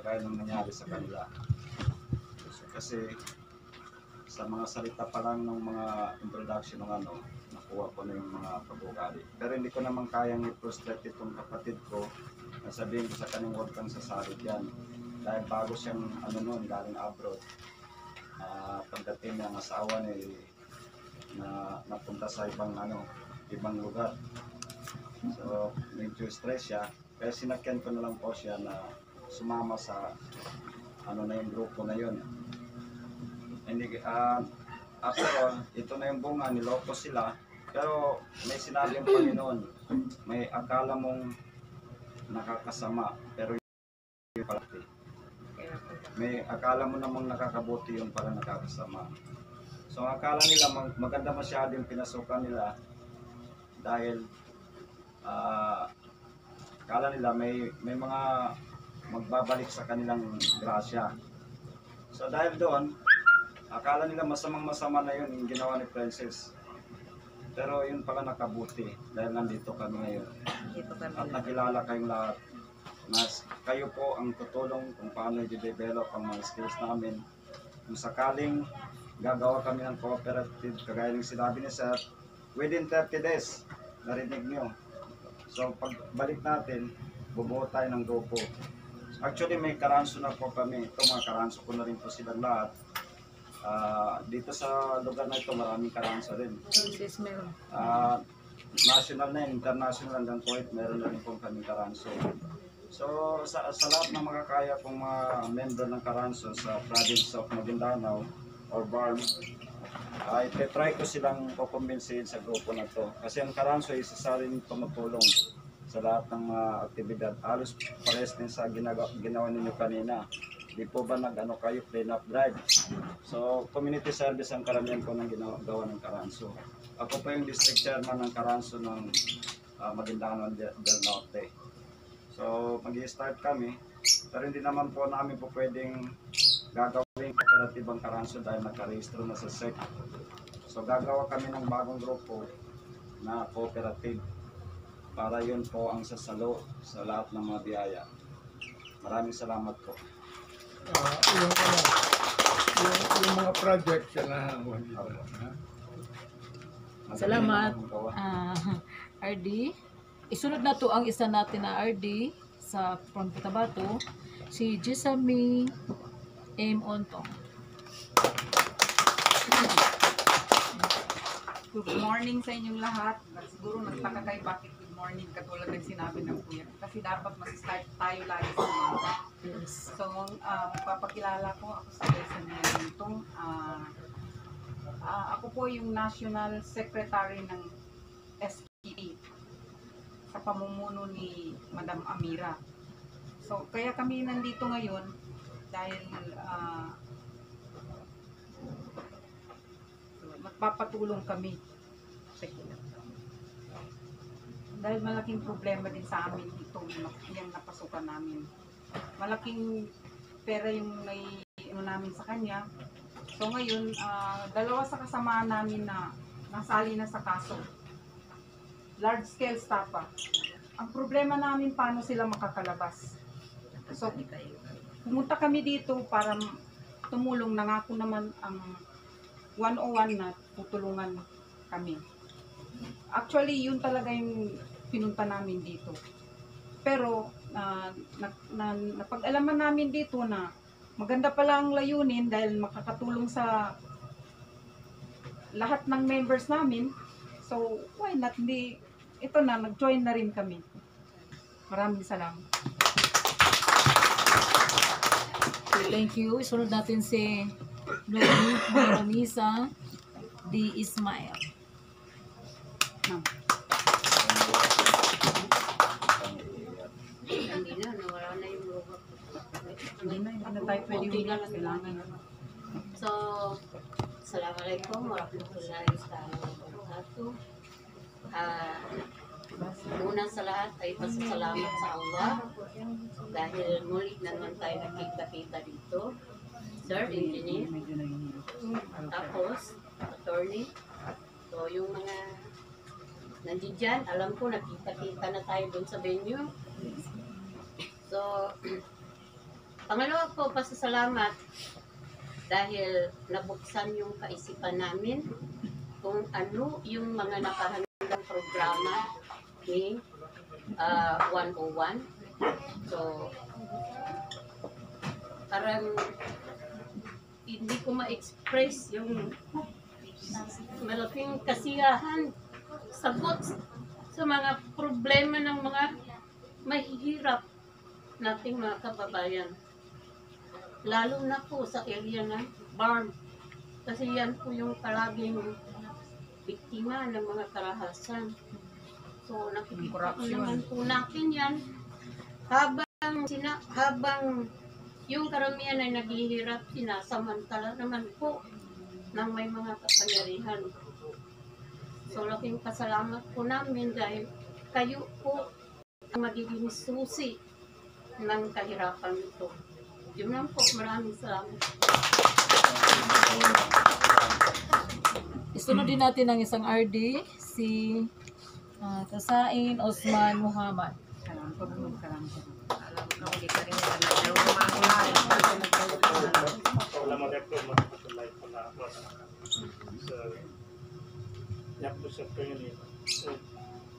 Kagaya ng nangyari sa kanila. Kasi sa mga salita pa lang ng mga introduction ng ano, nakuha ko na yung mga pag-ugali. Pero hindi ko naman kayang i-frustrate itong kapatid ko na sabihin ko sa kanyang huwag kang sasali dyan. Dahil bago siyang ano noon, galing abroad. Pagdating ng asawa niya, eh, na napunta sa ibang ano, ibang lugar. So, medyo stress siya. Kaya sinakyan ko na lang po siya na sumama sa ano na yung grupo na yun. Hindi, after all, ito na yung bunga, niloko sila. Pero may sinabi yung Panginoon, may akala mong nakakasama, pero yun pala. May akala mo namang nakakabuti, yun pala nakakasama. So ang akala nila maganda masyado yung pinasukan nila dahil akala nila may mga magbabalik sa kanilang grasya. So dahil doon, akala nila masamang masama na yun yung ginawa ni Princess. Pero yun pala nakabuti dahil nandito kami ngayon. Dito kami. At nakilala kayong lahat. Mas kayo po ang tutulong kung paano i-develop ang mga skills namin. Kung sakaling gagawa kami ng cooperative, kagaya ng sinabi ni Sir, within 30 days, narinig nyo. So pagbalik natin, bubuo tayo ng grupo. Actually, may karanso na po kami. Ito, mga karanso ko na rin po silang lahat. Dito sa lugar na ito, maraming karanso rin. Sis, meron. National na yun, international hanggang Kuwait, meron na rin po kaming karanso. So, sa lahat ng makakaya kong mga member ng karanso sa province of Maguindanao or BARMM, ay try ko silang kukumbinsihin sa grupo na to. Kasi ang karanso isa sa rin tumutulong sa lahat ng mga aktibidad. Halos pares din sa ginawa ninyo kanina. Di po ba nag-ano kayo, clean up drive? So, community service ang karamihan po ng ginagawa ng karanso. Ako po yung district chairman ng karanso ng Maguindanao del Norte. So, mag-start kami. Pero hindi naman po namin po pwedeng gagawin cooperative ang karanso dahil nakarehistro na sa SEC. So, gagawa kami ng bagong grupo na cooperative para yun po ang sasalo sa lahat ng mga biyaya. Maraming salamat po. Yung, ano, yung mga project siya na dito. Ha? Salamat. Magaling ang gawa. RD. Isunod na to ang isa natin na RD sa from Cotabato, si Jessamine M. Ontong. Good morning sa inyong lahat. Siguro nagtaka kayo bakit good morning katulad ng sinabi ng kuya. Kasi dapat mag-start tayo lagi sa umaga. Yes. So, magpapakilala ko ako si Jessamine Ontong. Ako po yung National Secretary ng SPE sa pamumuno ni Madam Amira. So, kaya kami nandito ngayon dahil magpapatulong kami. Dahil malaking problema din sa amin itong yung napasukan namin. Malaking pera yung may ano namin sa kanya. So ngayon, dalawa sa kasamaan namin na nasali na sa kaso. Large scale estafa. Ang problema namin, paano sila makakalabas. So, pumunta kami dito para tumulong. Nangako naman ang 101 na tutulungan kami. Actually, yun talaga yung pinunta namin dito. Pero, napag-alaman namin dito na maganda pala ang layunin dahil makakatulong sa lahat ng members namin. So, why not? Hindi, ito na, nag-join na rin kami. Maraming salamat. Okay, thank you. Isunod natin si Noemi Maronisa D. Ismael. Ma'am. Hindi na, nawala na yung luha ko. Hindi na tayo pwede Okay na umiyak. lang. Kailangan. So, Assalamualaikum warahmatullahi wabarakatuh. Una sa lahat ay pasasalamat sa Allah dahil muli na naman tayo nakita-kita dito. Sir, engineer, Medyo nahihilo. tapos attorney. So, yung mga nandiyan dyan, alam ko nakita-kita na tayo dun sa venue. So, Pangalawa po, pasasalamat dahil nabuksan yung kaisipan namin kung ano yung mga nakahandang programa ni 101. So, parang hindi ko ma-express yung malaking kasiyahan, sagot sa mga problema ng mga mahihirap nating mga kababayan. Lalo na po sa area ng BARMM. Kasi yan po yung palaging biktima ng mga karahasan. So nakikita ko Corruption. naman po natin yan habang yung karamihan ay naghihirap, sinasamantala naman po ng may mga kapangyarihan. So laking pasalamat po namin dahil kayo po ang magiging susi ng kahirapan ito. Yun lang po, maraming salamat. Isunod din natin ang isang RD, si Kasain Osman Muhammad. Salam po, salam po. Alam ko, hindi ka rin na Assalamualaikum warahmatullahi wabarakatuh. So, yan po sa Panginoon. So,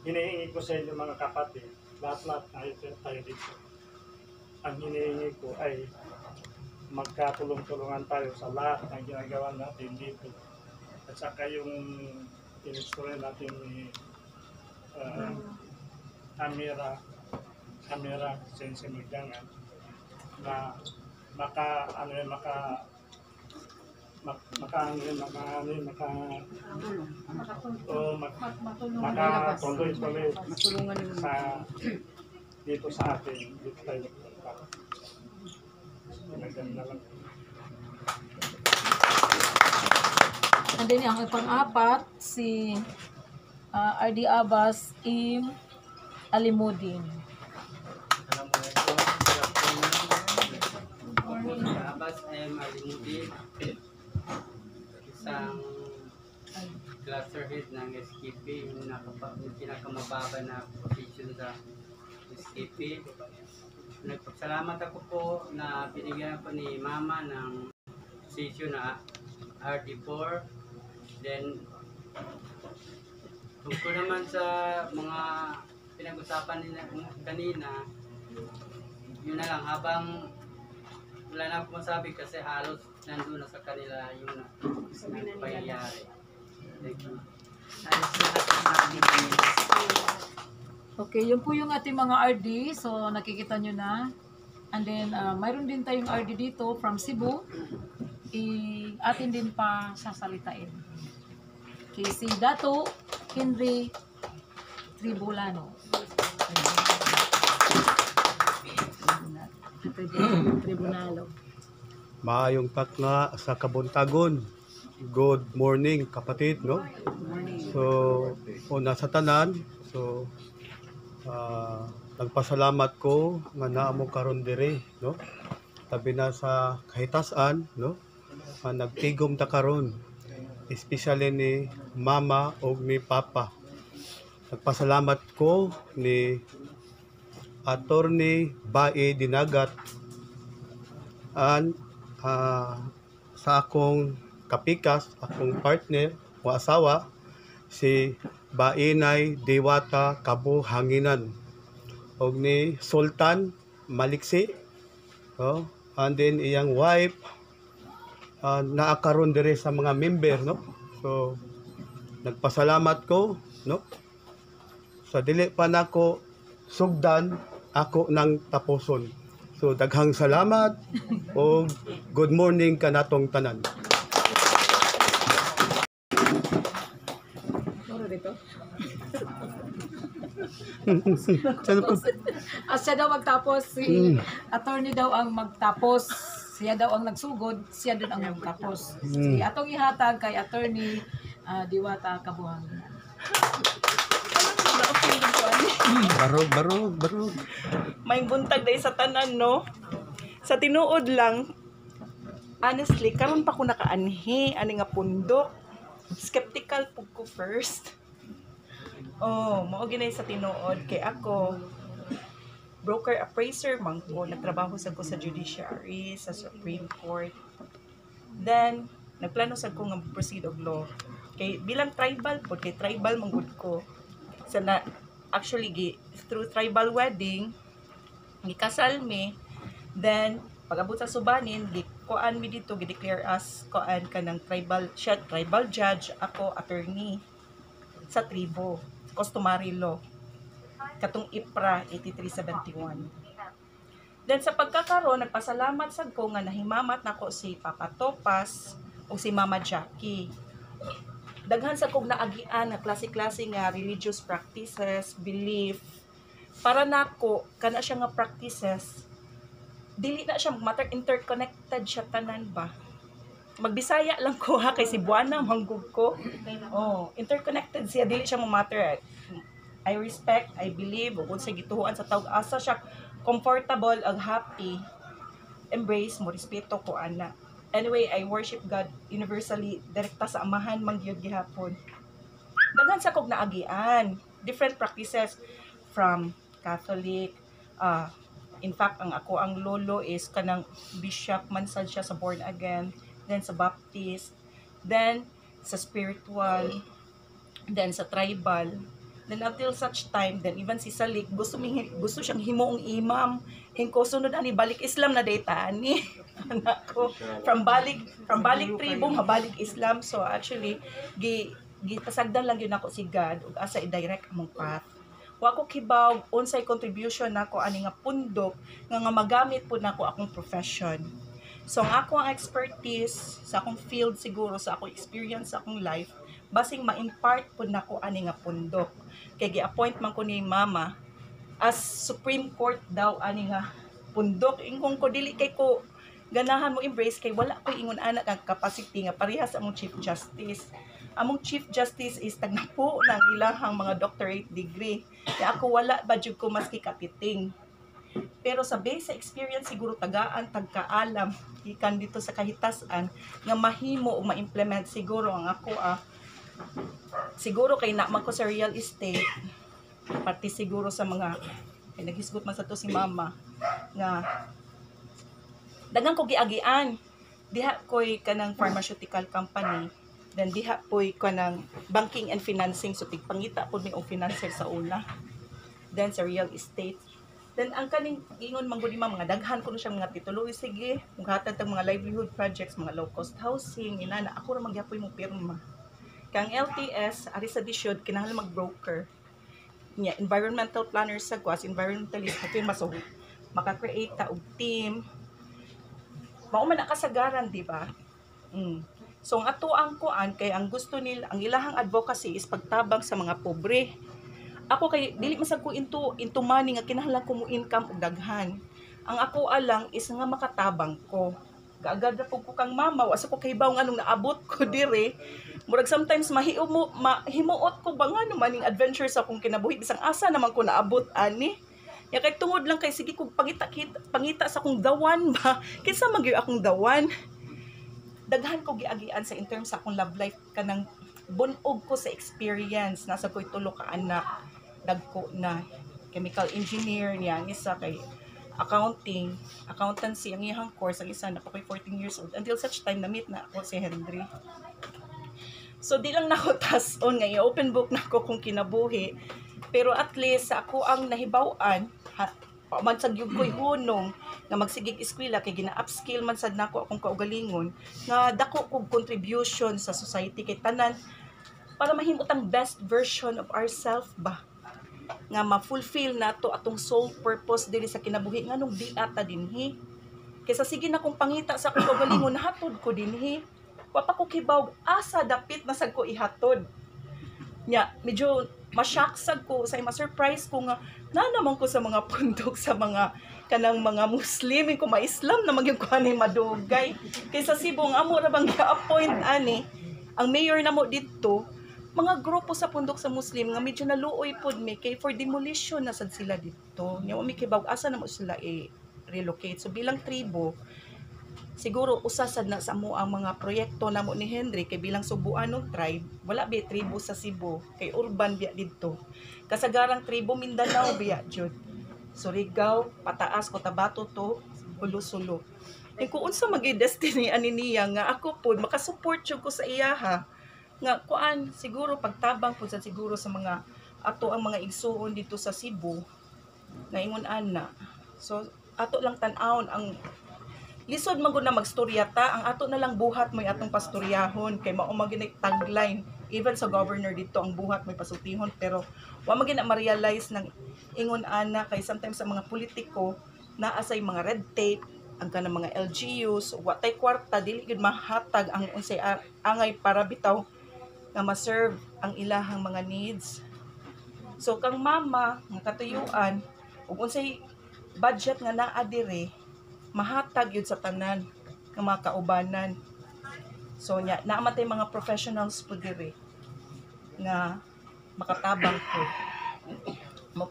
hinihingi ko sa inyo, mga kapatid, lahat-lahat tayo dito. Ang hinihingi ko ay magkatulong-tulungan tayo sa lahat ng ginagawa natin dito. At saka yung inistorya natin ni Amira, Amira Sense Magdangan na maka ano yun, maka maka ano yun, maka ano yun, maka o maka tuloy-tuloy Matulungan yung sa dito sa atin, dito tayo nagpunta. Nagdan na lang. And then ang pang-apat, si RD Abbas Im Alimudin. Assalamualaikum. Good afternoon. Ako po si Abbas M. Alimudin, isang cluster head ng SKP, yung pinakamababa na position sa SKP. Nagpasalamat ako po na binigyan ako ni Mama ng position na RD4. Then, tungkol naman sa mga pinag-usapan nila kanina, yun na lang, habang wala na akong masabi kasi halos nandun na sa kanila yung pangyayari. Thank you. Halos lahat ng mga. Okay, yun po yung ating mga RD. So, nakikita nyo na. And then, mayroon din tayong RD dito from Cebu. Atin din pa sasalitain. Okay, si Dato Henry Tribulano. Tribunalo. Maayong takna sa kabuntagon. Good morning, kapatid, no? So, una sa tanan, so nagpasalamat ko nga naa mo karon diri, no? Tabi na sa kahitasan, no? Nga nagtigom ta karon, especially ni Mama o ni Papa. Nagpasalamat ko ni Attorney Bae Dinagat an sa akong kapikas, akong partner o asawa, si Bainay Diwata Kabuhanginan og ni Sultan Maliksi, oh, and then iyang wife, naa karon dire sa mga member, no? So nagpasalamat ko, no, sa dili pa nako sugdan, ako nang tapuson. So daghang salamat og good morning kanatong tanan. Turo dito. Sana po. Siya daw magtapos, si attorney daw ang magtapos. Siya daw ang nagsugod, siya din ang magtapos. Si atong ihatag kay Attorney Diwata Kabuhanginan. Barog, barog, barog. May buntag day sa tanan, no? Sa tinuod lang, honestly, karon pa ko nakaanhi ani nga pundok. Skeptical pug ko first. Oh, mao ginay sa tinuod kay ako. Broker appraiser man ko, nagtrabaho sad ko sa judiciary, sa Supreme Court. Then nagplano sad ko nga proceed og law. Kay bilang tribal pod, kay tribal man gud ko. Sa na actually gi through tribal wedding gikasal mi, then pag-abot sa Subanin, gi kuan mi dito, gi-declare as kuan kanang tribal siya, tribal judge, ako attorney sa tribo, customary law, katong IPRA 8371. Then sa pagkakaroon, nagpasalamat sad ko nga nahimamat nako si Papa Topas o si Mama Jackie. Daghan sa kog naagian nga klase-klase nga religious practices, belief. Para nako kana siya nga practices, dili na siya matter, interconnected siya tanan ba. Magbisaya lang ko ha, kay Cebuana man gud ko. Oh, interconnected siya, dili siya mo matter. I respect, I believe ug sa gituohan sa tawg, asa siya comfortable ug happy, embrace mo, respeto ko ana. Anyway, I worship God universally, direkta sa Amahan man gyud gihapon. Daghan sa kog naagian, different practices from Catholic, in fact, ang ako ang lolo is kanang bishop man sad siya sa born again, then sa Baptist, then sa spiritual, then sa tribal. Then until such time, then even si Salik gusto mi, gusto siyang himuong imam. Hingko sunod ani balik Islam na data ani anak ko, from balik tribo mabalik Islam. So actually gi gipasagdan lang yun ako si God ug asa i-direct among path. Wa ko kibaw unsay contribution nako ani nga pundok nga magamit pud nako akong profession. So ang ako ang expertise sa akong field, siguro sa akong experience sa akong life, basing ma-impart pud nako ani nga pundok kay gi-appoint man ko ni Mama as Supreme Court daw ani nga pundok. Ingkong ko dili kay ko ganahan mo embrace kay wala ko ingon ana ang capacity nga parehas sa among Chief Justice. Among Chief Justice is tagnapo ng ilahang mga doctorate degree. Kaya ako wala ba jud ko maski kapiting. Pero sa base sa experience siguro, tagaan tagkaalam gikan dito sa kahitasan nga mahimo o ma-implement siguro ang ako siguro kay naman ko sa real estate, pati siguro sa mga kay naghisgot man sa to si Mama nga daghan ko giagian. Diha ko'y kanang pharmaceutical company, then diha po'y kanang banking and financing, so tigpangita pod mi og financer sa una, then sa real estate. Then ang kaning ingon man gud ni ma'am, mga daghan kuno siya mga titulo. Sige, mughatag tag mga livelihood projects, mga low cost housing inana, ako ra magyapoy mo pirma. Kang LTS ari sa Disyod kinahanglan mag-broker niya, environmental planner sa ko, as environmentalist mo pirma, so maka-create ta og team. Mao man ang kasagaran, di ba? So ang ato ang kuan kay ang gusto nila, ang ilahang advocacy is pagtabang sa mga pobre. Ako kay dili man sad ko into money nga kinahanglan ko mo income og daghan. Ang ako alang is nga makatabang ko. Gaagad ra pud ko kang Mama, wa sa ko kahibaw nga anong naabot ko dire. Murag sometimes mahiumo mahimuot ko ba nga maning adventure sa akong kinabuhi, bisang asa naman ko naabot ani. Ya kay tungod lang kay sige kog pangita pangita sa akong dawan ba. Kinsa man gyud akong dawan? Daghan ko giagian sa in terms sa akong love life, kanang bunog ko sa experience. Nasa ko'y tulo ka anak, dagko na, chemical engineer niya ang isa, kay accounting, accountancy ang iyang course ang isa na pa ko'y 14 years old until such time na meet na ako si Henry. So di lang nako tas-on nga i-open book na ko kung kinabuhi, pero at least sa ako ang nahibaw-an ha, man sa gyud ko'y hunong nga magsigig eskwela kay gina-upskill man sad nako akong kaugalingon nga dako kog contribution sa society kay tanan para mahimot ang best version of ourself ba, nga ma-fulfill nato atong sole purpose diri sa kinabuhi, nganong di ata dinhi kaysa sige na kong pangita sa akong kaugalingon, hatod ko dinhi, wa pa ko kibaw asa dapit na sad ko ihatod nya. Medyo ma-shock sad ko sa ma-surprise ko nga na naman ko sa mga pundok sa mga kanang mga Muslim ko, ma-Islam na magyud ko ani madugay kaysa Cebu ang amo ra bang gi-appoint ani ang mayor namo didto, mga grupo sa pundok sa Muslim nga medyo naluoy pod mi kay for demolition na sad sila didto nya, wa mi kibaw asa na mo sila i-relocate. So bilang tribo siguro usa sad na sa amo ang mga proyekto namo ni Henry kay bilang Subuanong tribe, wala biya tribo sa Cebu kay urban biya didto, kasagarang tribo Mindanao biya jud. Surigao, pataas, Cotabato to Jolo, Sulu. Eh kung unsa magi destiny ani niya nga ako pod makasupport jud ko sa iyaha nga kuan, siguro pagtabang pud sa siguro sa mga ato ang mga igsuon dito sa Cebu nga ingon ana. So ato lang tan-awon ang lisod man gud na magstorya ta, ang ato na lang buhat mo'y atong pastoryahon kay mao man gyud tagline even sa governor dito, ang buhat mo'y pasultihon, pero wa man gyud na ma-realize ng ingon ana kay sometimes sa mga politiko naa say mga red tape ang kanang mga LGUs, wa tay kwarta, dili gyud mahatag ang unsay angay para bitaw nga ma-serve ang ilahang mga needs. So kang mama nga katuyuan ug unsay budget nga naa dire, mahatag yun sa tanan nga mga kaubanan. So nya naa man tay mga professionals po dire nga makatabang po mo,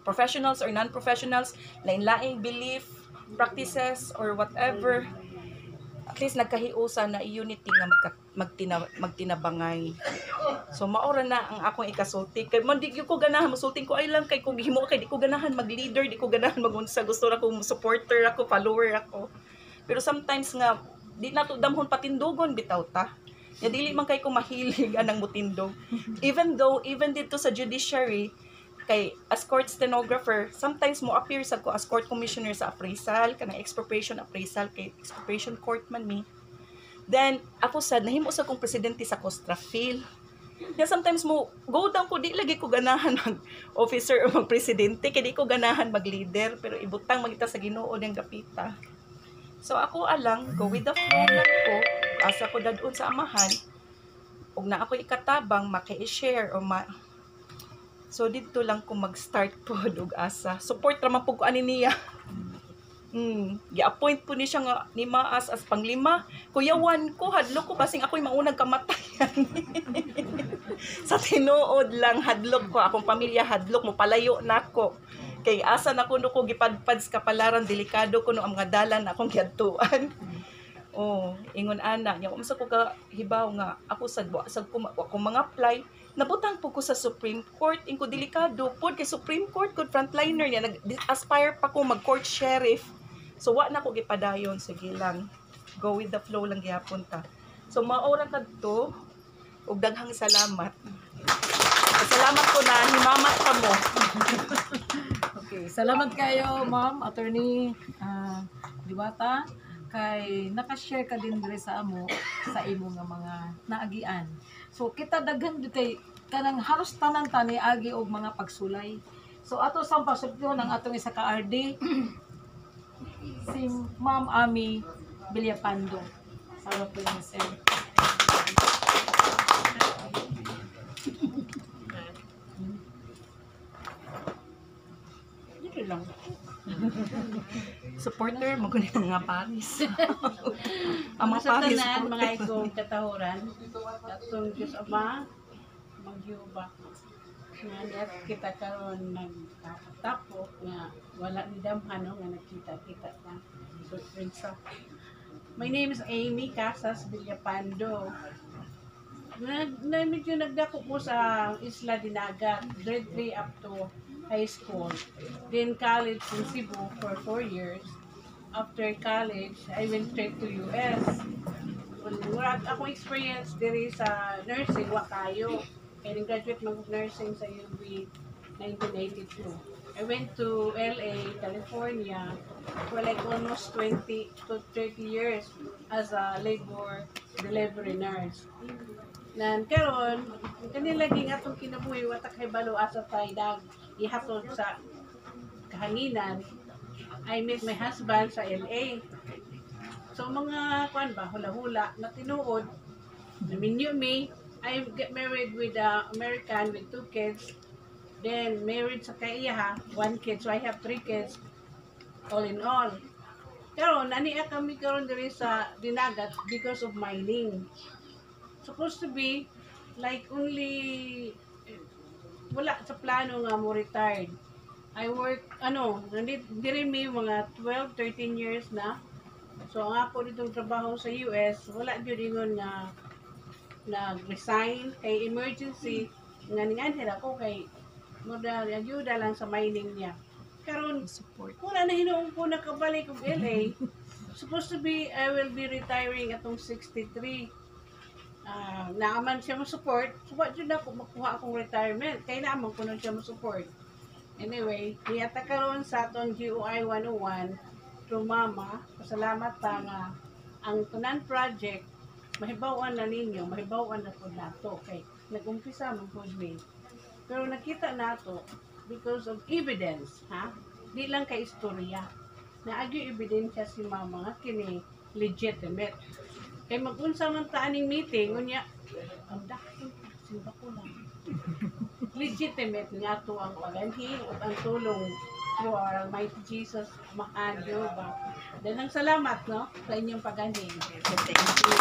professionals or non-professionals, lain-laing belief, practices or whatever, at least nagkahiusa na unity nga magtinabangay. So maora na ang akong ikasulti kay man di gyud ko ganahan mosulti ko ay lang kay kung himo kay di ko ganahan mag-leader, di ko ganahan magunsa, gusto ra ko supporter ako, follower ako. Pero sometimes nga di nato damhon patindugon bitaw ta. Ya dili man kay ko mahilig anang mutindog. Even though even dito sa judiciary kay as court stenographer, sometimes mo appear sa ko as court commissioner sa appraisal, kanang expropriation appraisal kay expropriation court man mi. Then ako sad nahimo sa kong presidente sa Costrafil. Ya sometimes mo go down ko, di lagi ko ganahan mag officer o mag presidente kay di ko ganahan mag leader, pero ibutang magita sa Ginoo niyang gapita. So ako alang go with the flow lang ko, asa ko dadon sa amahan ug na ako ikatabang maki-share o ma. So didto lang ko mag-start pod og asa. Support ra man pud ko ani niya. Gi-appoint po ni siya nga ni Maas as panglima. Kuyawan ko, hadlok ko basing ako'y maunang kamatayan. Sa tinuod lang, hadlok ko, akong pamilya hadlok mo palayo nako. Kay asa na kuno ko gipadpad sa kapalaran, delikado kuno ang mga dalan akong giadtuan. Oh, ingon ana nya unsa ko ka hibaw nga ako sad wa sad ko wa ko mga apply, nabutang po ko sa Supreme Court, ingko delikado pod kay Supreme Court kod frontliner niya, nag-aspire pa ko mag court sheriff. So wa na ko gipadayon, sige lang, go with the flow lang gihapon ta. So mao ra kadto ug daghang salamat. Salamat ko na himama ka mo. Okay, salamat kayo, Ma'am Attorney Diwata, kay nakashare ka din diri sa amo sa imo nga mga naagian. So kita daghan gyud kay kanang halos tanan tani agi og mga pagsulay. So ato sang pasultihon ang atong isa ka RD, si Ma'am Ami Villapando. Salamat po yun, sir. Dito lang. Supporter mo kuno mga paris. Ang mga Sa paris tanan, mga supporter. igong katahuran, atong Diyos Ama, magyuba. Nga niya kita karon nagtapok nga wala ni damhan no, nga nagkita-kita na. So, Prinsa. My name is Amy Casas Villapando. Na medyo nagdako ko sa Isla Dinagat, grade 3 up to high school. Then college in Cebu for 4 years. After college, I went straight to US. Wala akong experience diri sa nursing, wa kayo. Kaya graduate mag nursing sa UB 1982. I went to LA, California for like almost 20 to 30 years as a labor delivery nurse. Nan karon kani lagi nga atong kinabuhi wa ta kahibalo asa tay dag ihatod sa kahanginan. I met my husband sa LA. So mga kuan ba, hula-hula na tinuod naminyo me. I get married with a American with two kids. Then married sa kaiya, one kid. So I have three kids all in all. Karon nania kami karon diri sa Dinagat because of mining. Supposed to be like only wala sa plano nga mo retired. I work ano, nandito diri mi mga 12, 13 years na. So ang ako ditong trabaho sa US, wala gyud ingon nga nag-resign kay emergency nga ninganhir ako kay mo ayuda lang sa mining niya. Karon wala na hinuon ko nakabalik og LA. Supposed to be I will be retiring atong 63. Naaman siya mo support. So wa jud ako makuha akong retirement kay naaman ko nun siya mo support. Anyway, niyata karon sa aton GOI 101 through Mama, pasalamat ta nga ang tanan project mahibaw-an na ninyo, mahibaw-an na pud nato kay nag-umpisa man pud mi. Pero nakita nato because of evidence, ha? Di lang kay istorya. Naagyo ebidensya si Mama nga kini legitimate. Kay mag-unsa man ta aning meeting unya ang dako simba ko lang. Legitimate nga to ang paganhi ug ang tulong through our Almighty Jesus, Amahan Jehovah. Daghang salamat, no, sa inyong paganhi. Thank you.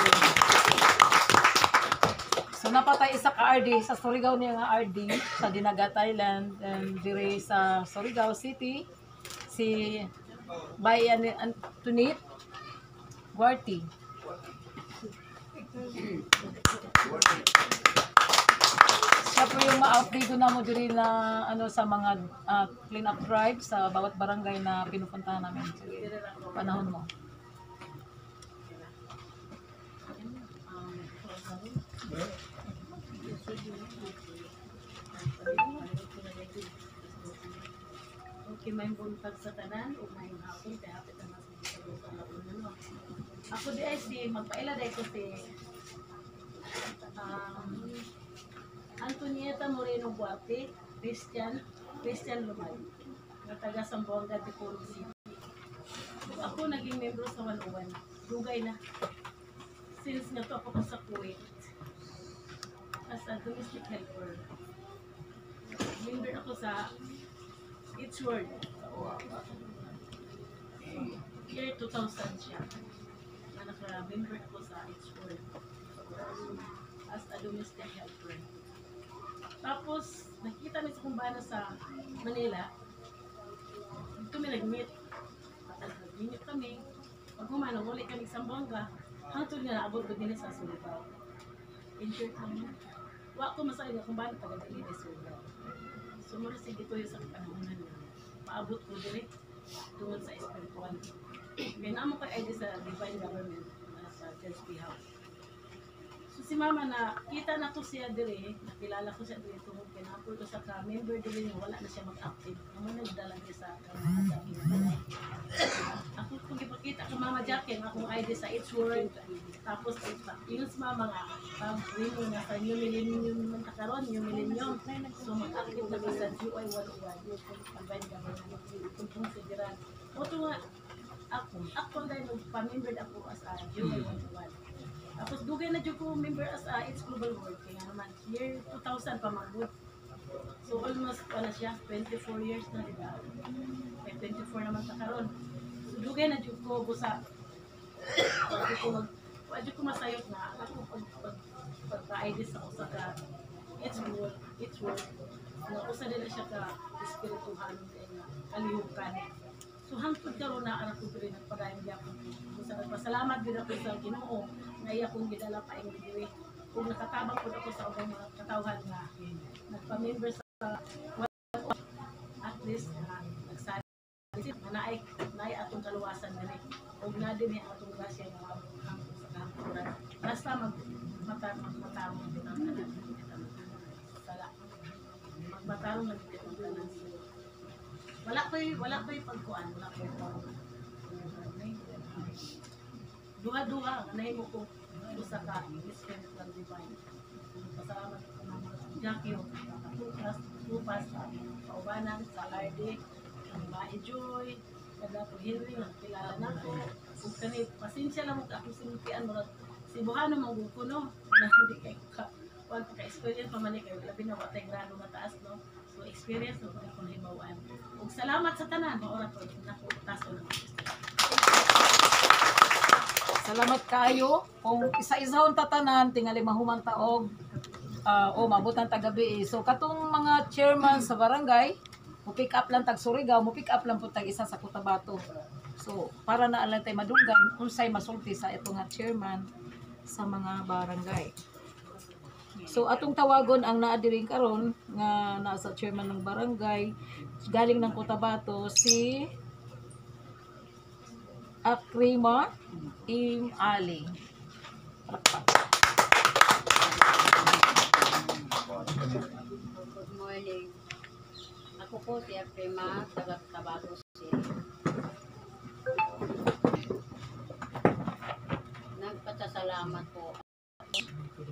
So napatay isa ka RD sa Surigao niya nga RD sa Dinagat Island and dire sa Surigao City si Bayan Antoinette Guarti. Siya po yung ma-outdate na mo diri na ano sa mga clean up drive sa bawat barangay na pinupuntahan namin. Sige, panahon mo. Okay, may buntag sa tanan ug may hapon kay hapit na mas sa alauna, no. Ako di ay si magpaila day ko si Antonieta Moreno Buarte, Christian, Christian Lumad, nga taga Zamboanga, Bacolod City. Ug ako naging membro sa 101. Dugay na. Since nga to ako sa Kuwait as a domestic helper. Member ako sa It's World. Year 2000 siya. Na naka-member ako sa It's World as a domestic helper. Tapos, nakita mi sa kumbana sa Manila. Dito mi nag-meet. Tapos nag-meet kami. Pag humano, uli kami sa Zamboanga. Hangtod nga naabot ko din sa Surigao. In short lang, wa ko masaya nga kumbana taga dili sa Surigao. So, mura sige ko yung sa panahonan na paabot ko diri tungod sa espiritual. Kaya naamo kay ID sa divine government na sa God's House. So si Mama na kita na ko siya diri, nakilala ko siya diri tungod kay naapol ko sa ka member diri nga wala na siya mag-active. Amo nagdala diri sa ka Mama Jackie. Ako kung gipakita ka Mama Jackie ang akong ID sa It's World. Tapos ingon si Mama nga pag rino nga sa New Millennium man ta karon, New Millennium. So mag-active na ka sa GOI 101, Divine Government, Kumpung Federal. Oto nga ako dahil nagpa-member ako as a GOI 101. Tapos dugay na jud ko member as a It's Global World kaya naman year 2000 pa magud. So almost wala siya 24 years na, di ba? May 24 naman ta karon. So dugay na jud ko busa. Wa jud ko masayop na ako pag pag pagka-ID sa usa ka It's World, It's World. Nga usa din na siya ka espirituhan kay nga kalihukan. So hangtod karon na ara ko diri nagpadayon gyapon ko. Busa nagpasalamat gid ako sa Ginoo nga iya akong gidala pa ing diri. Ug nakatabang pud ako sa ubang mga katawhan nga nagpa-member sa at least nagsali nga naay atong kaluwasan diri. Ug na dinhi atong grasya nga maabot hangtod sa kahangturan. Basta magmatarong gid ang tanan. Sala. Magmatarong na gid ang tanan. Wala ko'y pagkuan, wala ko'y pag duha-duha nahimo ko usa ka spiritual divine. Pasalamat ko Mama Jackie og Tupas, Tupas, kaubanan sa RD, ang Mae Joy, kada ko Henry nga kilala nako. Ug kani pasensya lang mo ka akong sinultian murag Cebuano man gud ko, no. Na hindi kay ka wala pa ka experience pa man ni kay labi na wa tay grado mataas, no. So experience na pud ako nahibaw-an. Ug salamat sa tanan, maura to nako taso na. Salamat kaayo. Kung isa-isahon tatanan tingali mahuman taog o mabutan tagabi eh. So katong mga chairman sa barangay, mo pick up lang tag Surigao, mo pick up lang pud tag isa sa Cotabato. So para na lang tay madunggan unsay masulti sa ito nga chairman sa mga barangay. So atong tawagon ang naa diri karon nga nasa chairman ng barangay galing ng Cotabato, si Akrima Im Ali. Palakpak. Good morning. Ako po si Aprima, taga Cotabato City. Nagpasasalamat po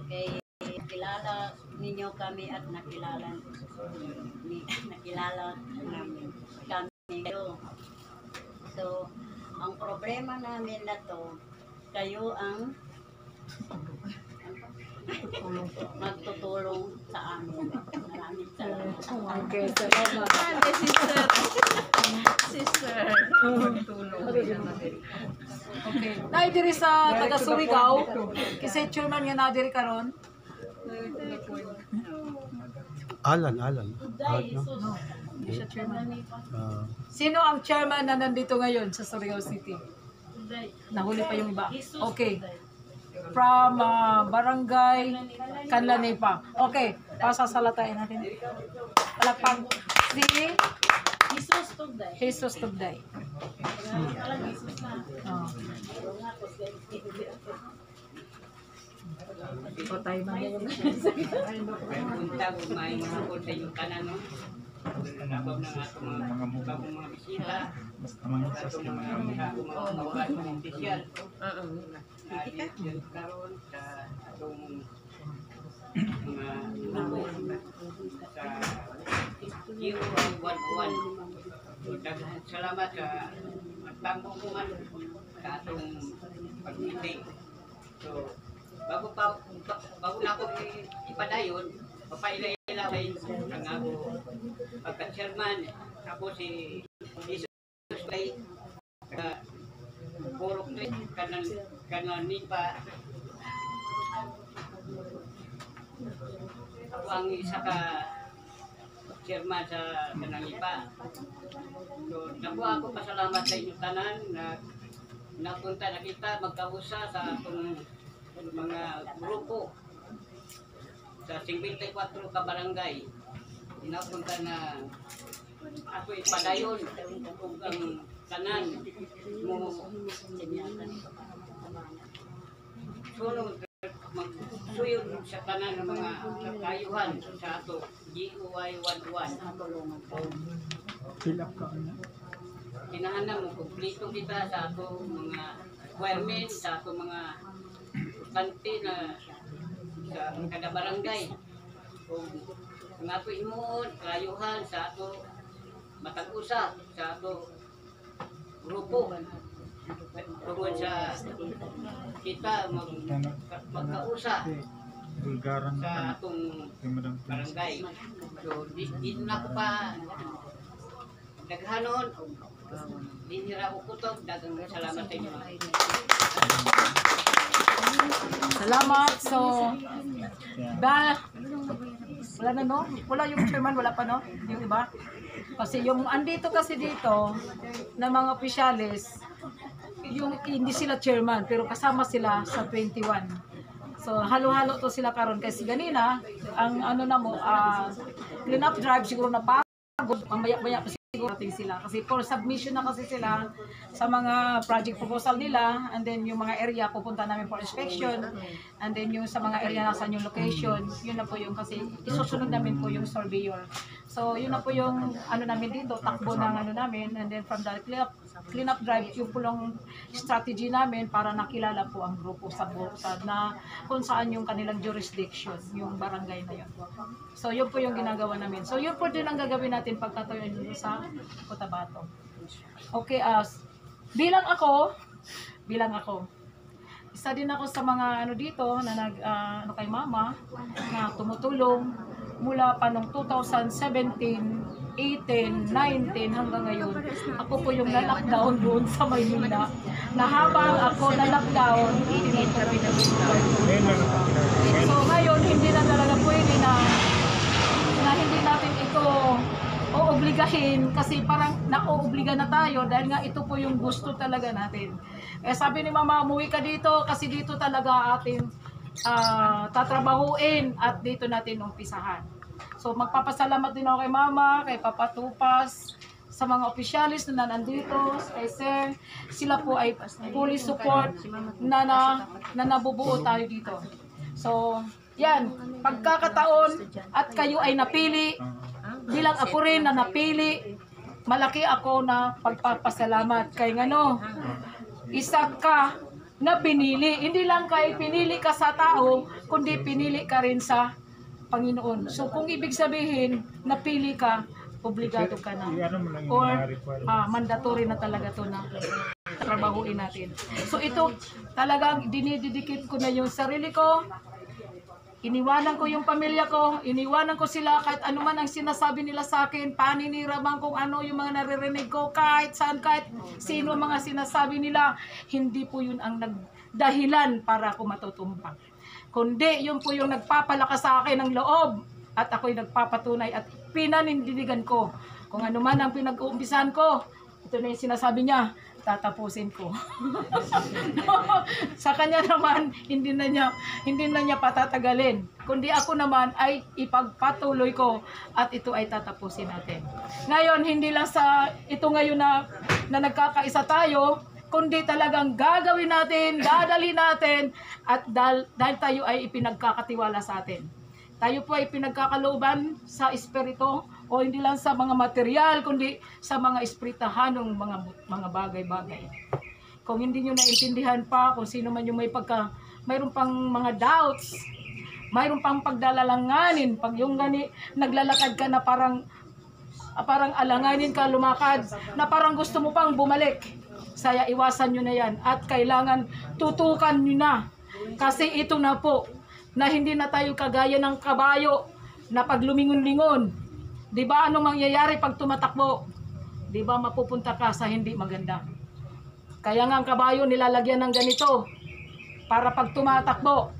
kay kilala ninyo kami at nakilala namin kami kayo. So, ang problema namin na to, kayo ang magtutulong sa amin. Maraming salamat. Okay, salamat. Sister. Sister. Okay. Naa diri sa taga Surigao, kasi chairman nga naa diri karon. Alan, Alan. Ah, no? No, hindi siya chairman. Ah, Sino ang chairman na nandito ngayon sa Surigao City? Nahuli pa yung iba. Okay. From Barangay Canlanepa. Okay, pasasalatain natin. Palakpak si Jesus Tugday. Jesus Tugday. Oh. Patay man yung Buntag, maayong hapon sa inyong tanan, no? Nabab ng atong mga bagong mga bisita. Sa atong mga opisyal. Dito karon sa atong mga grupo sa GOI 101. So, daghang salamat sa magtambo ko man sa atong pag-meeting. So, bago na ako ipadayon, papaila-ila kay ang ako pagka-chairman, ako si Jesus kay Purok kanan kanan nipa. Ako ang isa ka chairman sa Kananipa. So, nakuha ako pasalamat sa inyong tanan na napunta na kita magkausa sa atong mga grupo sa 54 ka barangay. Napunta na ako ipadayon ug ang tanan mo sunod magsuyod sa tanan ng mga kayuhan sa ato GOI 11. Fill up ka na. Kinahanglan mo kumpleto kita sa ato mga requirements, sa ato mga butante na sa kada barangay. Ug ang ato himuon, kayuhan sa ato matag usa sa ato grupo tungod sa kita magkausa Bulgaran sa atong barangay. So, di na ko pa daghanon, di nira ko kutob, daghang salamat sa inyo. Salamat. So, ba, wala na, no? Wala yung chairman, wala pa, no? Yung iba? Kasi yung andito kasi dito na mga opisyales, yung hindi sila chairman pero kasama sila sa 21. So halo-halo to sila karon kasi ganina ang ano na mo clean up drive siguro na pagod, mamaya-maya pa siguro natin sila kasi for submission na kasi sila sa mga project proposal nila, and then yung mga area pupunta namin for inspection, and then yung sa mga area nasan yung location, yun na po yung kasi isusunod namin po yung surveyor. So yun na po yung ano namin dito, takbo ng ano namin, and then from the clean up drive, yung po lang strategy namin para nakilala po ang grupo sa na kung saan yung kanilang jurisdiction, yung barangay na yun. So yun po yung ginagawa namin. So yun po din ang gagawin natin pagkatayo dito sa Cotabato. Okay, as bilang ako, isa din ako sa mga ano dito na nag ano kay mama na tumutulong mula pa noong 2017, 18, 19 hanggang ngayon. Ako po yung na-lockdown doon sa Maynila. Na habang ako na-lockdown, so ngayon hindi na talaga pwede na hindi natin ito oobligahin kasi parang naoobliga na tayo dahil nga ito po yung gusto talaga natin. Eh sabi ni mama, umuwi ka dito kasi dito talaga atin tatrabahuin at dito natin umpisahan. So magpapasalamat din ako kay Mama, kay Papa Tupas, sa mga opisyalis na nandito, kay Sir. Sila po ay fully support na nabubuo tayo dito. So, yan, pagkakataon at kayo ay napili, bilang ako rin na napili, malaki ako na pagpapasalamat. Kay ngano, isa ka na pinili. Hindi lang kay pinili ka sa tao, kundi pinili ka rin sa Panginoon. So kung ibig sabihin, napili ka, obligado ka na. Or mandatory na talaga to na trabahuin natin. So ito, talagang dinididikit ko na yung sarili ko. Iniwanan ko yung pamilya ko, iniwanan ko sila kahit ano man ang sinasabi nila sa akin, paninira man kung ano yung mga naririnig ko, kahit saan, kahit sino ang mga sinasabi nila, hindi po yun ang nagdahilan para ako matutumba. Kundi yun po yung nagpapalakas sa akin ng loob at ako'y nagpapatunay at pinanindigan ko. Kung ano man ang pinag-uumpisahan ko, ito na yung sinasabi niya, tatapusin ko. Sa kanya naman, hindi na niya patatagalin. Kundi ako naman ay ipagpatuloy ko at ito ay tatapusin natin. Ngayon, hindi lang sa ito ngayon na nagkakaisa tayo, kundi talagang gagawin natin, dadalhin natin, at dahil tayo ay ipinagkakatiwala sa atin. Tayo po ay pinagkakalooban sa espiritu o hindi lang sa mga material, kundi sa mga espiritahanong mga bagay-bagay. Kung hindi nyo naintindihan pa, kung sino man yung may pagka, mayroon pang mga doubts, mayroon pang pagdalalanganin, pag yung gani, naglalakad ka na parang alanganin ka lumakad, na parang gusto mo pang bumalik. Saya iwasan nyo na yan at kailangan tutukan nyo na. Kasi ito na po, na hindi na tayo kagaya ng kabayo na pag lumingon-lingon. 'Di ba, anong mangyayari pag tumatakbo? 'Di ba mapupunta ka sa hindi maganda? Kaya nga ang kabayo nilalagyan ng ganito para pag tumatakbo,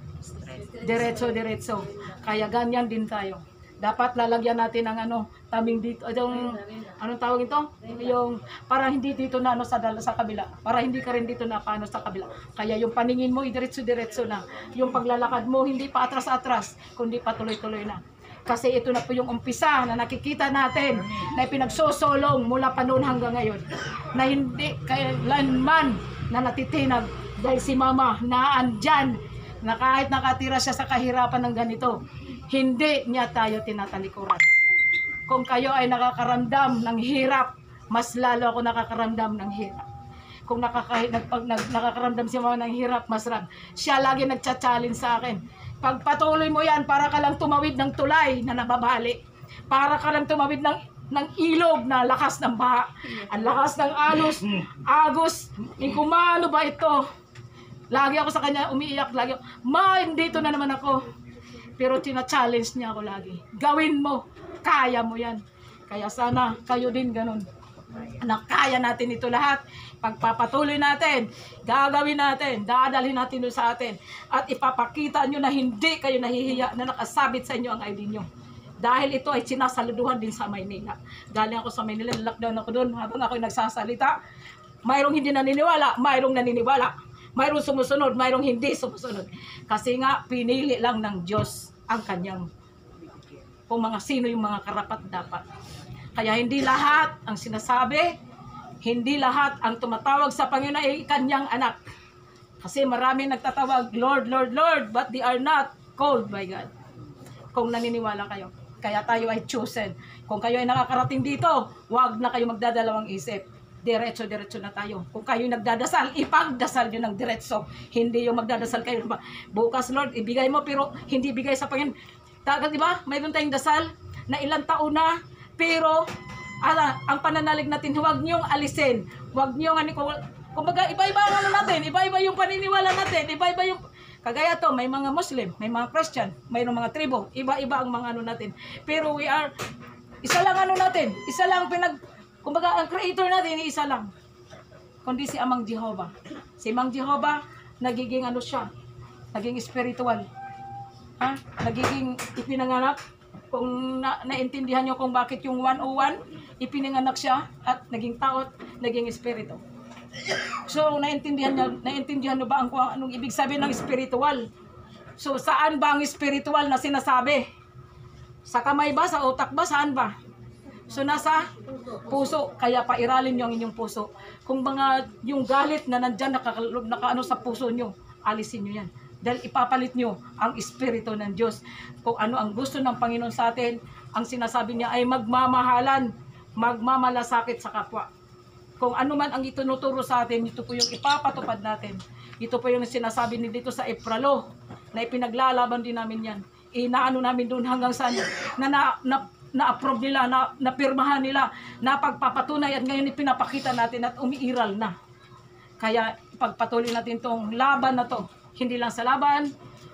diretso-diretso. Kaya ganyan din tayo. Dapat lalagyan natin ng ano, taming dito, yung anong tawag ito? Yung para hindi dito na ano sa kabila. Para hindi ka rin dito na paano sa kabila. Kaya yung paningin mo, diretso-diretso na. Yung paglalakad mo, hindi pa atras-atras, kundi patuloy-tuloy na. Kasi ito na po yung umpisa na nakikita natin na pinagsosolong mula pa noon hanggang ngayon. Na hindi kailanman na natitinag dahil si Mama naandyan na kahit nakatira siya sa kahirapan ng ganito, hindi niya tayo tinatalikuran. Kung kayo ay nakakaramdam ng hirap, mas lalo ako nakakaramdam ng hirap. Kung nakakaramdam si Mama ng hirap, mas ram. Siya lagi nagcha-challenge sa akin. Pagpatuloy mo yan, para ka lang tumawid ng tulay na nababali. Para ka lang tumawid ng ilog na lakas ng baha. Ang lakas ng alos, agos, eh, kumano ba ito? Lagi ako sa kanya umiiyak, lagi ako, "Ma, dito na naman ako." Pero tina-challenge niya ako lagi. "Gawin mo, kaya mo yan." Kaya sana kayo din ganun. Na kaya natin ito lahat. Pagpapatuloy natin, gagawin natin, dadalhin natin doon sa atin. At ipapakita nyo na hindi kayo nahihiya na nakasabit sa inyo ang ID nyo. Dahil ito ay sinasaluduhan din sa Maynila. Galing ako sa Maynila, lockdown ako doon habang ako'y nagsasalita. Mayroong hindi naniniwala, mayroong naniniwala. Mayroong sumusunod, mayroong hindi sumusunod. Kasi nga, pinili lang ng Diyos ang kanyang kung mga sino yung mga karapat dapat. Kaya hindi lahat ang sinasabi, hindi lahat ang tumatawag sa Panginoon ay kanyang anak. Kasi marami nagtatawag, "Lord, Lord, Lord," but they are not called by God. Kung naniniwala kayo. Kaya tayo ay chosen. Kung kayo ay nakakarating dito, wag na kayo magdadalawang isip. Diretso-diretso na tayo. Kung kayo nagdadasal, ipagdasal nyo ng diretso. Hindi yung magdadasal kayo. "Bukas, Lord, ibigay mo," pero hindi ibigay sa Panginoon. Taga, di ba? Mayroon tayong dasal na ilang taon na, pero ang pananalig natin, huwag niyong alisin. Huwag niyong, ano, kumbaga, iba-iba ang ano natin, iba-iba yung paniniwala natin, iba-iba yung, kagaya to, may mga Muslim, may mga Christian, may mga tribo, iba-iba ang mga ano natin. Pero we are, isa lang ano natin, isa lang kumbaga ang creator natin, isa lang. Kundi si Amang Jehovah. Si Amang Jehovah, nagiging ano siya, naging spiritual. Ha? Nagiging ipinanganak. Kung naintindihan nyo kung bakit yung 101, ipinanganak siya at naging tao at naging espiritu. So, naintindihan niyo ba ang kung anong ibig sabihin ng spiritual? So saan ba ang spiritual na sinasabi? Sa kamay ba? Sa utak ba? Saan ba? So nasa puso. Kaya pairalin nyo ang inyong puso. Kung mga yung galit na nandyan nakaano sa puso nyo, alisin nyo yan. Dahil ipapalit nyo ang espiritu ng Diyos. Kung ano ang gusto ng Panginoon sa atin, ang sinasabi niya ay magmamahalan, magmamalasakit sa kapwa. Kung ano man ang itinuturo sa atin, ito po yung ipapatupad natin. Ito po yung sinasabi ni dito sa Epralo, na ipinaglalaban din namin yan. Inaano namin doon hanggang sa na na-approve nila, na napirmahan nila, na pagpapatunay at ngayon ipinapakita natin at umiiral na. Kaya ipagpatuloy natin tong laban na to. Hindi lang sa laban,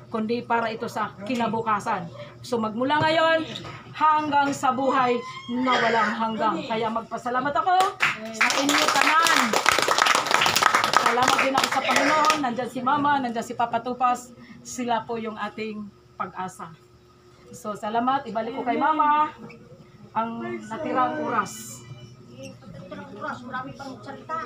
kundi para ito sa kinabukasan. So magmula ngayon hanggang sa buhay na walang hanggang. Kaya magpasalamat ako sa inyo tanan. Salamat din ako sa Panginoon. Nandyan si Mama, nandyan si Papa Tupas. Sila po yung ating pag-asa. So salamat. Ibalik ko kay Mama ang natirang oras. Pagdating oras, marami pang salita.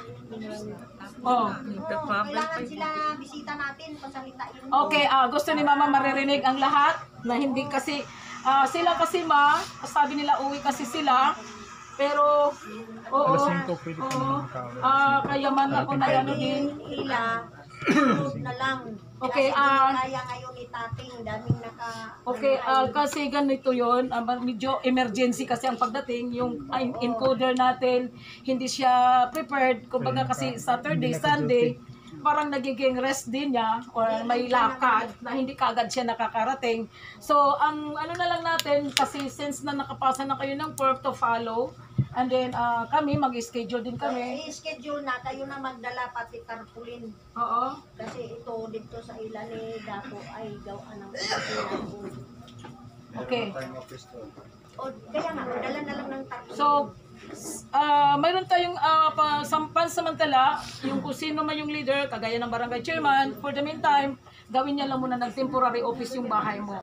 Oh. Oo, kailangan sila bisita natin, pasalitain. Okay, gusto ni Mama maririnig ang lahat na hindi kasi sila kasi ma, sabi nila uwi kasi sila, pero oo, Alas 5, pwede pa oo, naman makauwi. Kaya man ako na ano din. Ila, sunod na lang. Okay, kasi kaya ngayon ni Tating, daming naka... Okay, kasi ganito yon, medyo emergency kasi ang pagdating, yung encoder natin, hindi siya prepared. Kumbaga kasi Saturday, Sunday, parang nagiging rest din niya or may lakad na hindi kaagad siya nakakarating. So, ang ano na lang natin, kasi since na nakapasa na kayo ng form to follow, and then kami, mag-schedule din kami. I-schedule na, kayo na magdala pati tarpaulin. Oo. Kasi ito dito sa ila ni Dato ay gawaan ng opisina ko. Okay. Meron na tayong office doon. O, kaya nga, magdala na lang ng tarpaulin. So, mayroon tayong pansamantala, yung kung sino man yung leader, kagaya ng barangay chairman, for the meantime, gawin niya lang muna ng temporary office yung bahay mo.